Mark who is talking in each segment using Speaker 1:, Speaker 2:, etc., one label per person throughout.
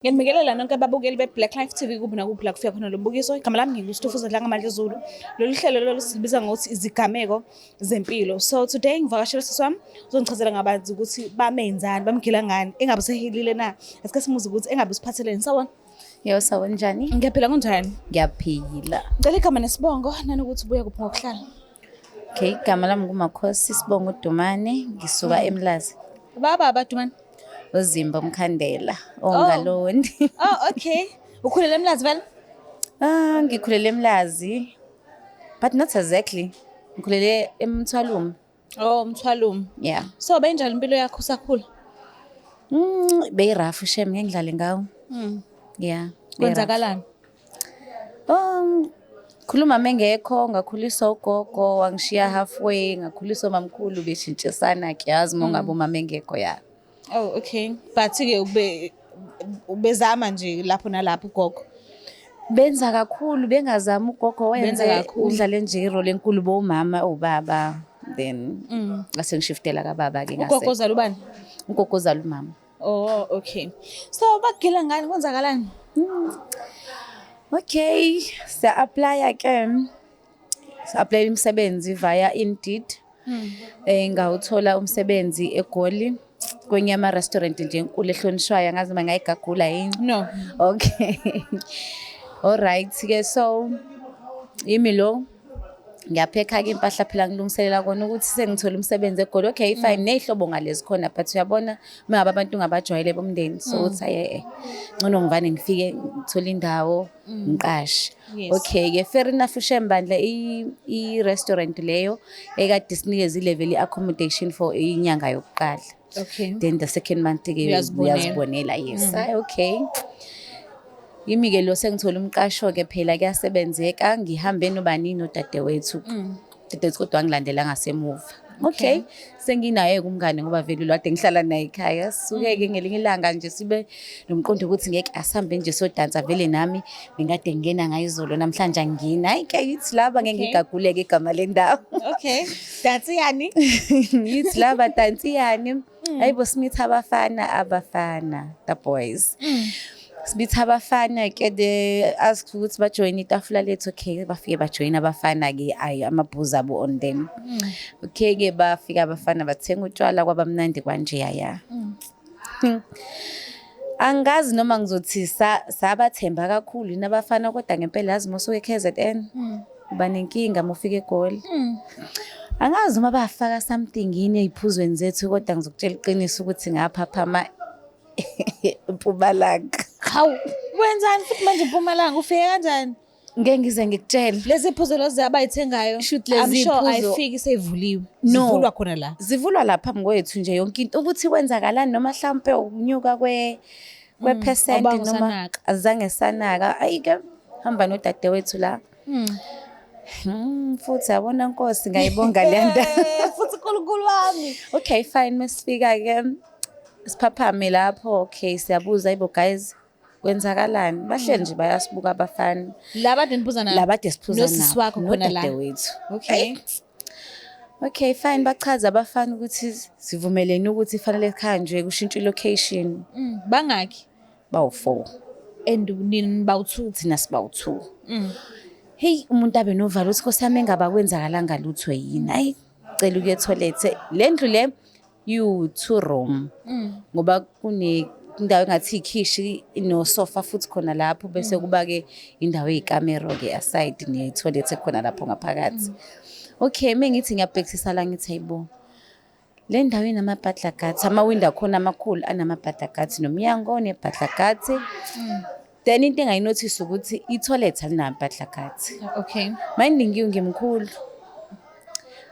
Speaker 1: Ngiyanibingelela nonke ababukeli be-Black Life TV kuphi nakuphi la kufika khona lo mbukiso. Igama lami nginguStufuza Dlangamandla Zulu. Lolu hlelo lolu silibiza ngokuthi izigameko zempilo. So today ngivakashele usisi wami uzongichazela ngabanzi ukuthi bamenzani, bamgila ngani, engabe usehilile na. Asike simuze ukuthi engabe usiphatheleni. Sawona.
Speaker 2: Yebo, sawona, njani?
Speaker 1: Ngiyaphila, kunjani?
Speaker 2: Ngiyaphila.
Speaker 1: Ngicela igama nesibongo nanokuthi ubuya kuphi ngokuhlala.
Speaker 2: Okay, igama lami nguMakhosi, sibongo uDumane, ngisuka eMlazi.
Speaker 1: Baba abaDumane.
Speaker 2: Uzimba umkhandela ongalondi.
Speaker 1: Oh, okay. Ukhulele eMlazi vele?
Speaker 2: Ah, ngikhulele eMlazi. But not exactly. Ngikhulele eMthwalume.
Speaker 1: Oh, Mthwalume.
Speaker 2: Yeah.
Speaker 1: So benjani impilo yakho usakhula?
Speaker 2: Beyi-rough shem, ngeke ngidlale ngawo. Yeah.
Speaker 1: Kwenzakalani?
Speaker 2: Khuluma mengekho, ngakhuliswa ugogo, wangishiya halfway, ngakhuliswa mamkhulu, beshintshisana ke, yazi uma ungabe umama engekho ya.
Speaker 1: Oh, okay. But ke ube ubezama nje lapho nalapho ugogo.
Speaker 2: Benza kakhulu, bengazama ugogo
Speaker 1: Benza
Speaker 2: wenze
Speaker 1: kakhulu.
Speaker 2: Udlale nje i-role enkulu bomama obaba, then ngase ngishiftela kababa ke ngase.
Speaker 1: Ugogo ozala ubani?
Speaker 2: Ugogo ozala umama.
Speaker 1: Oh, okay. So bagila ngani, kwenzakalani?
Speaker 2: Okay, siya apply ke. Sa-apply imisebenzi via Indeed. Ngawuthola umsebenzi eGoli kwenye ama restaurant nje enkulu ehlonishwayo, angazi noma ngayigagula yini.
Speaker 1: No.
Speaker 2: Okay. All right ke, so yimi lo ngiyaphekha ke impahla phela, ngilungiselela kona ukuthi sengithola umsebenzi eGoli. Okay, fine, ney'hlobo ngalezi khona, but uyabona uma ngabe abantu ungabajwayele bomndeni, so uthi aye ngcono ngivane ngifike ngithole indawo ngiqashe. Okay ke, fair enough shembandla, i-restaurant leyo ekade sinikeze i-level i-accommodation for inyanga yokuqala. Then the second month ke
Speaker 1: Uyazibonela.
Speaker 2: Uyazibonela, yes. Hayi, okay, yimi-ke lo sengithola umqasho-ke phela, kuyasebenzeka, ngihambe nobani, nodadewethu. Dadewethu kodwa wangilandela ngasemuva. Okay, senginaye-ke umngane ngoba vele lo kade ngihlala naye ekhaya. Suke-ke ngelinye ilanga nje sibe nomqondo ukuthi ngeke asihambe nje siyodansa, vele nami bengikade ngingena ngayizolo, namhlanje angingeni. Hhayi-ke, yithi laba ngeke ngigaguleke igama lendawo.
Speaker 1: Okay. Dansi yani?
Speaker 2: Yithi laba dansiyani. Hayibo, simitha abafana, abafana, the boys. Sibitha abafana ke, they ask ukuthi bajoyine itafula lethu. Okay, bafike bajoyina abafana ke, ayi, amabhuzi abo on them. Okay ke, bafika abafana bathenga utshwala, kwaba mnandi kwanjeya ya. Angazi noma ngizothi sabathemba kakhulu yini abafana, kodwa ngempela yazi uma usuke e-KZN uba nenkinga uma ufika eGoli. Angazi noma bafaka something yini ey'phuzweni zethu, kodwa ngizokutshela iqiniso ukuthi ngaphaphama eMpumalanga.
Speaker 1: Hawu, wenzani futhi manje eMpumalanga, ufike kanjani?
Speaker 2: Ngeke ngize ngikutshele.
Speaker 1: Lezi phuzo lezi abayithengayo.
Speaker 2: Shuthi lezi
Speaker 1: I'm sure
Speaker 2: phuzo-
Speaker 1: ayifiki seyivuliwe.
Speaker 2: No.
Speaker 1: Zivulwa khona la.
Speaker 2: Zivulwa la phambi kwethu nje yonke into, ukuthi kwenzakalani noma mhlampe ukunyuka kwe percent
Speaker 1: Awubange
Speaker 2: noma
Speaker 1: usanaka.
Speaker 2: azange sanaka. Ayi-ke, hamba nodadewethu la. Futhi yabona Nkosi, ngayibonga le ndawo.
Speaker 1: Futhi uNkulunkulu wami.
Speaker 2: Okay, fine, mesifika ke siphaphame lapho. Okay, siyabuza, ayibo guys, kwenzakalani? Bahleli nje bayasibuka abafana.
Speaker 1: Laba ade niphuza nabo.
Speaker 2: Laba ade siphuza
Speaker 1: Nosisi
Speaker 2: nabo,
Speaker 1: wakho khona la.
Speaker 2: nodadewethu. Okay, fine, bachaza abafana ukuthi sivumelene ukuthi fanele khanjwe kushintshe i-location.
Speaker 1: Bangaki?
Speaker 2: Bawu-4.
Speaker 1: And nini bawu-2.
Speaker 2: Thina sibawu-2. Hey, umuntu abe novalo ukuthi Nkosi yami, engaba kwenzakalanga lutho yini? Hayi, cela ukuya e-toilet. Le ndlu le you-two room. Ngoba kune indawo engathi ikhishi inosofa futhi khona lapho, bese kuba ke indawo eyikamero ke aside ne-toilet ekhona lapho ngaphakathi. Okay, mengithi ngiyabhekisisa la, ngithi hayibo. Le ndawo inama-burglar guards, amawindi akhona amakhulu anama-burglar guards, nomnyango one-burglar guards. Then into engayinothisa ukuthi i-toilet alinayo-burglar guards. Minding you, ngimkhulu.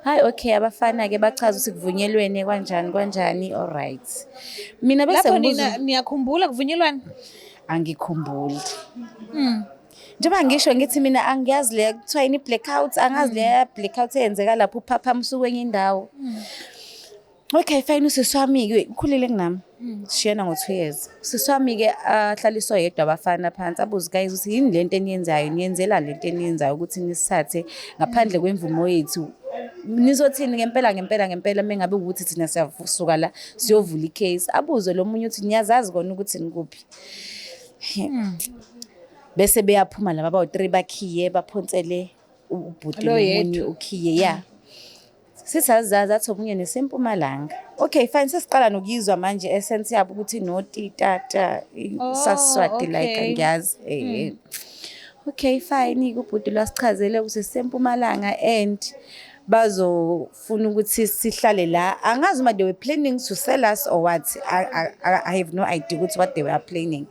Speaker 2: Hayi, okay, abafana-ke bachaza ukuthi kuvunyelwene kanjani kanjani, all right. Mina bese
Speaker 1: Lapho
Speaker 2: ngibuza
Speaker 1: nina niyakhumbula kuvunyelwana?
Speaker 2: Angikhumbuli. Njengoba ngisho ngithi mina angiyazi le kuthiwa yini, i-blackout, angazi le blackout eyenzeka lapho uphaphama usuke kwenye indawo. Okay, fine, usisi wami-ke ukhulile kunami. Sishiyana ngo-2 years. Usisi wami-ke ahlaliswa yedwa abafana phansi, abuze guys ukuthi yini lento eniyenzayo, niyenzela lento eniyenzayo ukuthi nisithathe ngaphandle kwemvumo yethu. Nizothini ngempela ngempela ngempela mengabe ukuthi thina siyasuka la siyovula i-case? Abuze lo munye ukuthi niyazazi kona ukuthi nikuphi. Bese beyaphuma laba bawu-3, bakhiye, baphonsele ubhuti
Speaker 1: Lo
Speaker 2: nomunye
Speaker 1: yedwa.
Speaker 2: ukhiye, ya. Sithi azazi, athi omunye nesempumalanga. Okay, fine, sesiqala nokuyizwa manje essence yabo ukuthi notitata sasiswati like angiyazi. Okay, fine, ubhuti lwasichazele ukuthi sisempumalanga and bazofuna ukuthi sihlale la. Angazi uma they were planning to sell us or what. I have no idea ukuthi what they were planning.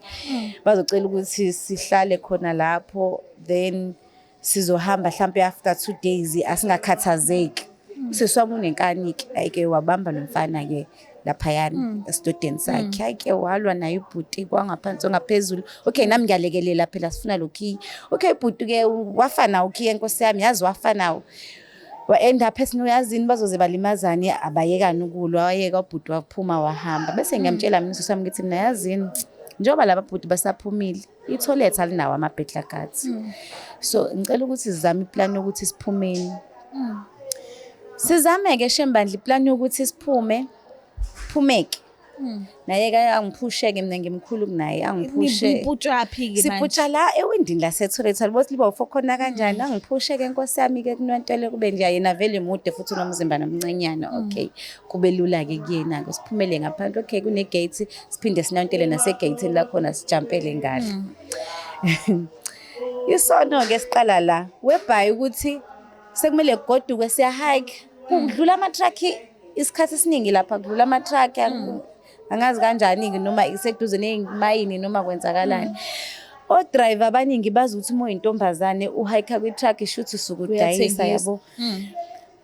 Speaker 2: Bazocela ukuthi sihlale khona lapho, then sizohamba mhlampe after 2 days, asingakhathazeki. Usisi wami unenkani-ke, ayike, wabamba lo mfana-ke laphayana esitodeni sakhe, hayi-ke, walwa naye ubhuti kwangaphansi ongaphezulu. Okay, nami ngiyalekelela phela, sifuna lo key. Okay, bhuti-ke wafa nawo ukhiye, nkosi yami, yazi wafa nawo. Wa-end up ethi, "Uyazini, bazoze balimazane." Abayekani ukulwa, wayeka ubhuti, waphuma wahamba. Bese ngiyamtshela mina usisi wami ngithi mina, "Yazini, njengoba laba bhuti basaphumile, i-toilet alinawo ama-burglar guards, so ngicela ukuthi sizame iplani yokuthi siphumeni." Sizame-ke shembandla iplani yokuthi siphume, phumeke naye-ke, angiphushe-ke, mina ngimkhulu kunaye, angiphushe.
Speaker 1: Niputshwaphi-ke manje?
Speaker 2: Siputsha la ewindini lase-toilet, alibothi liba ufo khona kanjani. Angiphushe-ke, nkosi yami-ke, kunwentele kube nje, yena vele mude futhi unomzimba nomncinyana. Okay, kube lula-ke kuyena-ke, siphumele ngaphandle. Okay, kune-gate, siphinde sinwentele nase-gate-ini lakhona, sijampele ngale. Isono-ke siqala la webhayi ukuthi sekumele kugoduke, siya-hike, kudlula ama-truck isikhathi esiningi lapha, kudlula ama-truck, angazi kanjani-ke noma iseduze ney'mayini noma kwenzakalani. O-driver abaningi bazi ukuthi uma uyintombazane uhayikha kwi-truck, shuthi usuke udayisa.
Speaker 1: Uyathengisa.
Speaker 2: Yabo.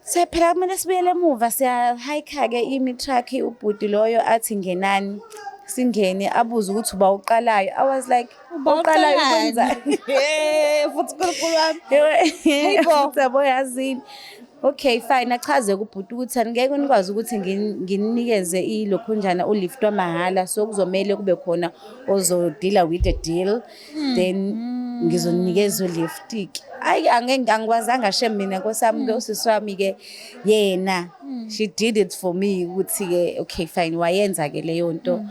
Speaker 2: Sephela kumele sibuyele emuva, siyahayikha-ke, imi i-truck, ubhuti loyo athi, "Ngenani." Singene, abuze ukuthi uba uqalayo. I was like,
Speaker 1: Uba
Speaker 2: "Uqalayo
Speaker 1: uqalani?"
Speaker 2: ukwenzani?
Speaker 1: Futhi Nkulunkulu wami. Hayibo.
Speaker 2: Futhi yabo, yazini. Okay, fine, achaze kubhuti ukuthi angeke nikwazi ukuthi ngininikeze ilokhunjana ulift wamahhala, so kuzomele kube khona ozodila with the deal, then ngizonikeza ulift-ke. Ayi, angeke, angikwazanga shem mina, nkosi yami-ke. Usisi wami-ke yena, she did it for me ukuthi-ke okay, fine, wayenza-ke leyo nto,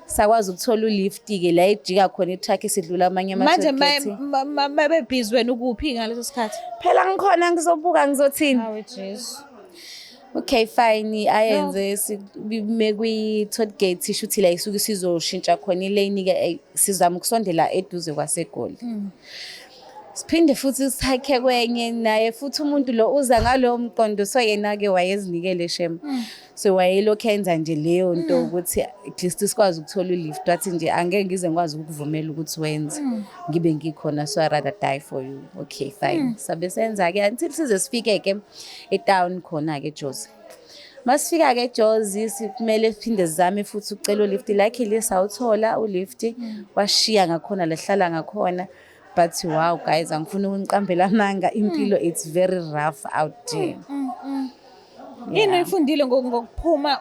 Speaker 2: sakwazi ukuthola ulift-ke la ejika khona i-truck, sidlula amanye
Speaker 1: Manje
Speaker 2: ama-tollgate.
Speaker 1: Mabebhizi, wena ukuphi ngaleso sikhathi?
Speaker 2: Phela ngikhona, ngizobuka, ngizothini?
Speaker 1: Hawe Jesu.
Speaker 2: Okay, fine, ayenze sime kwi-tollgate, shuthi la isuke sizoshintsha khona ilane-ke, sizama ukusondela eduze kwaseGoli. Siphinde futhi sihakhe kwenye naye futhi umuntu lo uza ngalowo mqondo, so yena-ke wayezinikele shem, so wayelokhu enza nje leyo nto ukuthi at least sikwazi ukuthola ulift. Wathi nje, "Angeke ngize ngikwazi ukukuvumela ukuthi wenze ngibe ngikhona, so I rather die for you." Okay, fine, sabe senza-ke until size sifike-ke etown khona-ke eJozi. Masifika-ke eJozi, kumele siphinde sizame futhi ukucela ulift. Luckily sawuthola ulift, washiya ngakhona lehlala ngakhona. But wow guys, angifuni ukuniqambela amanga, impilo, it's very rough out there.
Speaker 1: Yini oyifundile ngokuphuma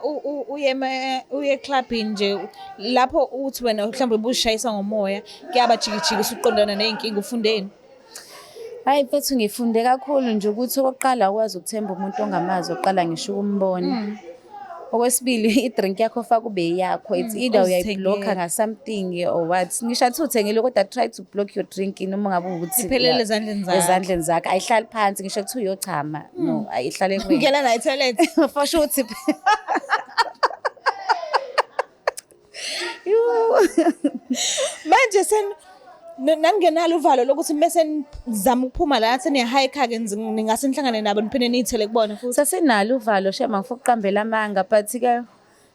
Speaker 1: uye eclubini nje lapho uthi wena mhlawumbe ubushayisa ngomoya, kuyaba jikijiki, usuqondana ney'nkinga, ufundeni?
Speaker 2: Hayi mfethu, ngifunde kakhulu nje ukuthi okokuqala ukwazi ukuthemba umuntu ongamazi oqala ngisho ukumbona. Okwesibili, i-drink yakho faka ube yakho. It's either uyayiblocka
Speaker 1: Uzithengele.
Speaker 2: nga-something or what. Ngisho athi uthengile kodwa try to block your drink noma ngabe ukuthi
Speaker 1: Iphelele ezandleni zakho.
Speaker 2: Ezandleni zakho. Ayihlali phansi ngisho kuthiwa uyochama. No, ayihlale kuwena.
Speaker 1: Ngena nayo etoilet.
Speaker 2: For sure ukuthi Yo.
Speaker 1: Manje sen nangingenalo uvalo lokuthi mese nizama ukuphuma la seniyahayikha-ke, ningase nihlangane nabo, niphinde niyithele kubona futhi?
Speaker 2: Sasinalo uvalo shema, ngifuna ukuqambela amanga, but ke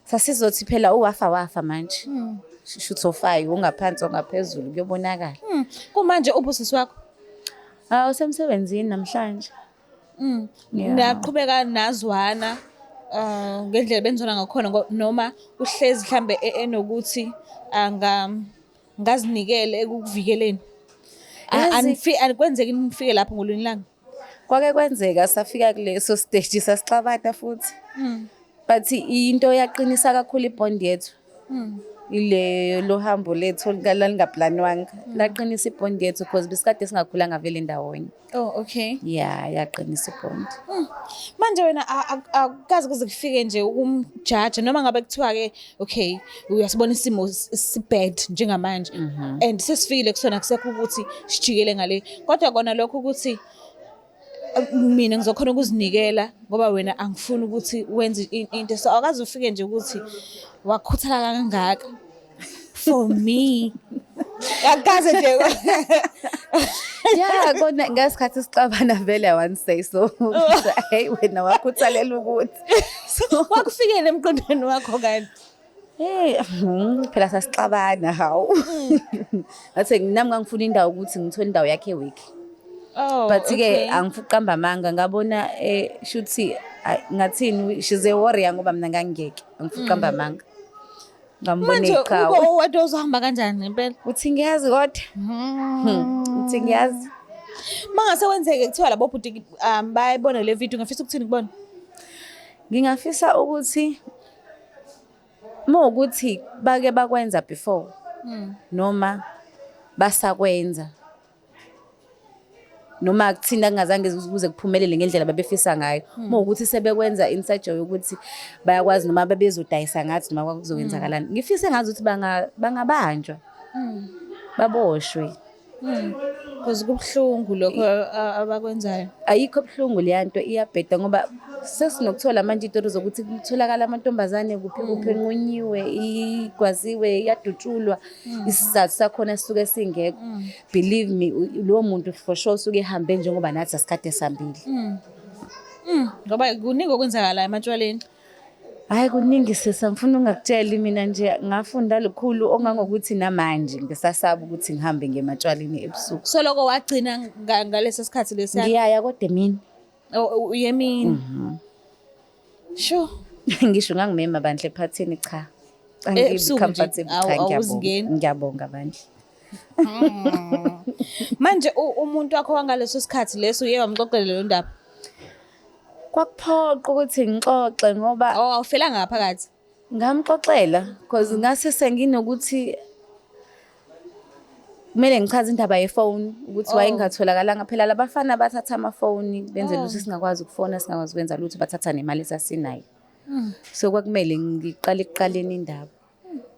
Speaker 2: sasizothi phela uwafa wafa manje. Shuthi ofayo ungaphansi ongaphezulu kuyobonakala.
Speaker 1: Kumanje ubusisi wakho?
Speaker 2: Ah, usemsebenzini namhlanje. Yeah.
Speaker 1: Naqhubeka nazwana ngendlela benzona ngakhona, noma uhlezi mhlambe enokuthi anga ngazinikele ekukuvikeleni? Anikwenzeki nifike lapho ngolunye ilanga?
Speaker 2: Kwake kwenzeka safika kuleso stage, sasixabana futhi. But into yaqinisa kakhulu ibond yethu. Ile lo hambo lethu lalingaplanwanga laqinisa i-bond yethu because besikade singakhulanga vele ndawonye.
Speaker 1: Oh, okay.
Speaker 2: Yeah, yaqinisa i-bond.
Speaker 1: Manje wena akukaze kuze kufike nje ukumjaja, noma ngabe kuthiwa-ke okay, uyasibona isimo si-bad njengamanje and sesifikile kusona, kusekho ukuthi sijikele ngale, kodwa kona lokho ukuthi mina ngizokhona ukuzinikela ngoba wena angifuni ukuthi wenze into, so awukaze ufike nje ukuthi wakhuthala kangaka for me, akukaze nje?
Speaker 2: Yeah, kona ngasikhathi sixabana vele, I won't say so, hey, wena wakhuthalela ukuthi so
Speaker 1: Wakufikele emqondweni wakho kanti?
Speaker 2: Hey, phela sasixabana, hawu. Ngathi nami ngangifuna indawo ukuthi ngithole indawo yakhe week. But ke angifuni ukuqamba amanga, ngabona shuthi ngathini, she's a warrior, ngoba mina ngangingeke. Angifuni ukuqamba amanga. Ngambona
Speaker 1: Manje
Speaker 2: iqhawe.
Speaker 1: Ube owedwa uzohamba kanjani ngempela?
Speaker 2: Uthi ngiyazi kodwa. Uthi ngiyazi.
Speaker 1: Mangase wenzeke kuthiwa labo bhuti bayayibona le video, ngafisa ukuthini kubona?
Speaker 2: Ngingafisa ukuthi mawukuthi bake bakwenza before noma basakwenza, noma kuthina kungazange kuze kuphumelele ngendlela babefisa ngayo, uma ukuthi sebekwenza in such a way ukuthi bayakwazi noma babezodayisa ngathi noma kwakuzokwenzakalani, ngifise ngazi ukuthi bangabanjwa, baboshwe.
Speaker 1: Because kubuhlungu lokho abakwenzayo.
Speaker 2: Ayikho buhlungu leya nto, iyabheda, ngoba sesinokuthola manje iy'tori zokuthi kutholakala amantombazane kuphi kuphi enqunyiwe, igwaziwe, iyadutshulwa, isizathu sakhona sisuke singekho. Believe me, lowo muntu for sure usuke ehambe njengoba nathi asikade sihambile.
Speaker 1: Ngoba kuningi okwenzakalayo ematshwaleni.
Speaker 2: Hhayi, kuningi sisi, angifuni ungakutsheli. Mina nje ngafunda lukhulu ongangokuthi namanje ngisasaba ukuthi ngihambe ngiye ematshwaleni ebusuku.
Speaker 1: So loko wagcina ngaleso sikhathi lesiya?
Speaker 2: Ngiyaya kodwa emini.
Speaker 1: Oh, uye emini. Sure.
Speaker 2: Ngisho ngangimema bandla ephathini, cha. Angibi
Speaker 1: Ebusuku nje,
Speaker 2: comfortable, cha, ngiyabonga.
Speaker 1: Awuzingeni?
Speaker 2: Ngiyabonga bandla.
Speaker 1: Manje umuntu wakho wangaleso sikhathi leso uye wamxoxela leyo ndaba?
Speaker 2: Kwakuphoqa ukuthi ngixoxe ngoba
Speaker 1: Oh, awufelanga ngaphakathi.
Speaker 2: Ngamxoxela because ngase senginokuthi kumele ngichaze indaba yefoni ukuthi wayengatholakalanga. Phela labafana bathatha amafoni benze lutho, singakwazi ukufona, singakwazi ukwenza lutho, bathatha nemali esasinayo. So kwakumele ngiqale ekuqaleni indaba.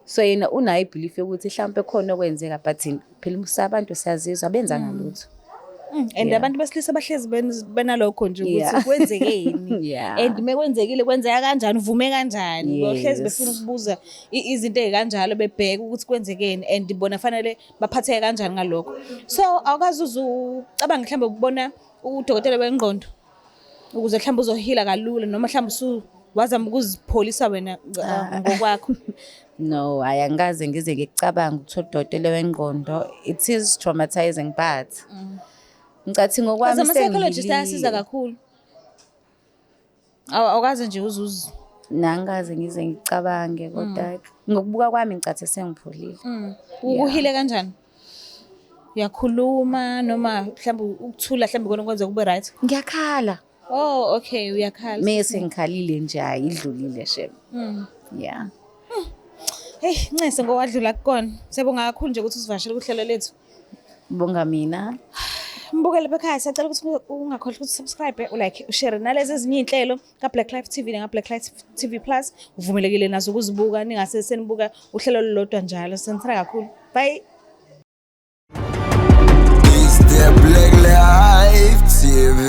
Speaker 2: So yena unayo i-belief yokuthi mhlawumpe khona okwenzeka, but phela sabantu siyazizwa, benzanga lutho.
Speaker 1: And abantu besilisa bahlezi benalokho nje ukuthi kwenzekeni and mekwenzekile kwenzeka kanjani, uvume kanjani. Bohlezi befuna ukubuza izinto ey'kanjalo, bebheke ukuthi kwenzekeni and bona fanele baphatheke kanjani ngalokho. So awukaze uze ucabange mhlawumbe ukubona udokotela wengqondo ukuze mhlawumbe uzohila kalula, noma mhlawumbe usu wazama ukuzipholisa wena ngokwakho?
Speaker 2: No, hayi, angikaze ngize ngikucabange ukuthola udokotela wengqondo. It is traumatizing, but ngicathi ngokwami
Speaker 1: Because ama-psychologist
Speaker 2: sengilile.
Speaker 1: ayasiza kakhulu. Awukaze nje uzuze?
Speaker 2: Nangikaze ngize ngicabange, kodwa ngokubuka kwami ngicathi sengipholile.
Speaker 1: Ukuhile kanjani? Uyakhuluma noma mhlawumbe ukuthula mhlawumbe kona kwenza kube right?
Speaker 2: Ngiyakhala.
Speaker 1: Oh, okay, uyakhala.
Speaker 2: Mese ngikhalile nje, hayi, idlulile shem. Yeah.
Speaker 1: Hey, ncese ngowadlula kukona. Siyabonga kakhulu nje ukuthi usivakashele kuhlelo lethu.
Speaker 2: Bonga mina.
Speaker 1: Mbukele bekhaya, siyacela ukuthi ungakhohlwa ukuthi subscribe, u-like, u-share nalezi ezinye iy'nhlelo ka-Black Life TV nanga-Black Life TV Plus. Uvumelekile nazo ukuzibuka, ningase senibuka uhlelo olulodwa njalo. Senithanda kakhulu. Bye.
Speaker 3: It's the Black Life TV.